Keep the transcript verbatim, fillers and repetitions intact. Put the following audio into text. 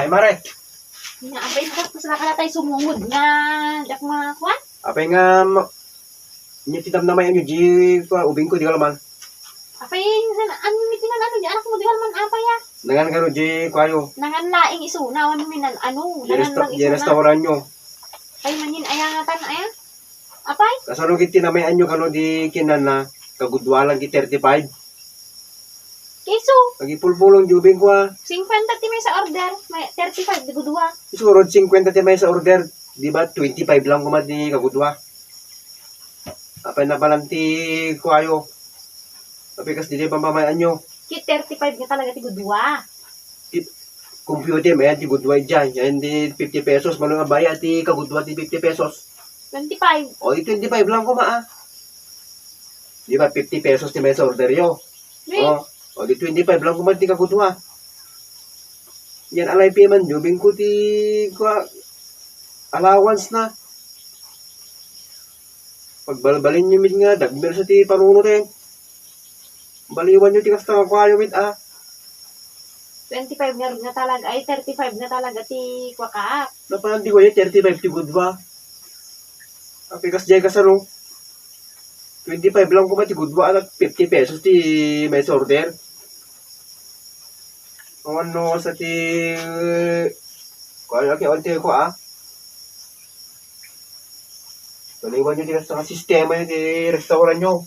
Ay, mare. Nga, apay, tapos na ka na tayo sumungod nga, diak makuan? Apay nga, ma-, nya ti namnamayan nyo, di, kua, ubing ko, di ka laman. Apay, san, ano, may tinan, ano, di anak mo, di ka laman, apay, ah. Nangan ka, no, di, kuayo. Nangan laing isuna, ano, minan, ano, Di nangan resta-, lang di isuna. Restaurant nyo. Ay, manin, ayangatan, aya. Apay? Kasano kiti namay-an nyo kano di kinana, kagudua lang ti thirty-five? Keso. Agipulpulong di ubing ko, ah. Singkwenta ti maysa order, may thirty-five ti gudua. Isurod singkwenta ti maysa order, di ba twenty-five lang koma ti kagudua. Apay na palan ti kuayo. Apay kas di di pampamayan nyo. Ti thirty-five nga talaga ti gudua. Ti computer, mayan ti gudua idiay. Yan ti fifty pesos, mano nga baya ti kagudua ti fifty pesos. Twenty-five. O, di twenty-five lang koma, ah. Di ba, fifty pesos ti maysa order yo? Wait. O, o, di twenty-five lang koma ti kagudua. Yan, alay payment, di ubing ko ti, kua, allowance na. Pagbalbalin nyo mit nga, dagmir sa ti panuno ten. Baliwan nyo ti kasta nga kuayo mit, ah. Twenty-five nga, nga talaga, ay, thirty-five nga talaga ti kuakak. Napan ti kuayo, thirty-five ti gudua. Apikas jay kasano. Twenty-five lang koma ti gudua, anak, fifty pesos ti maysa order. Ano sa ti, kuayo, aki, on ti kua, ah. Baliwan nyo ti kasta nga sistema nyo ti restaurant nyo.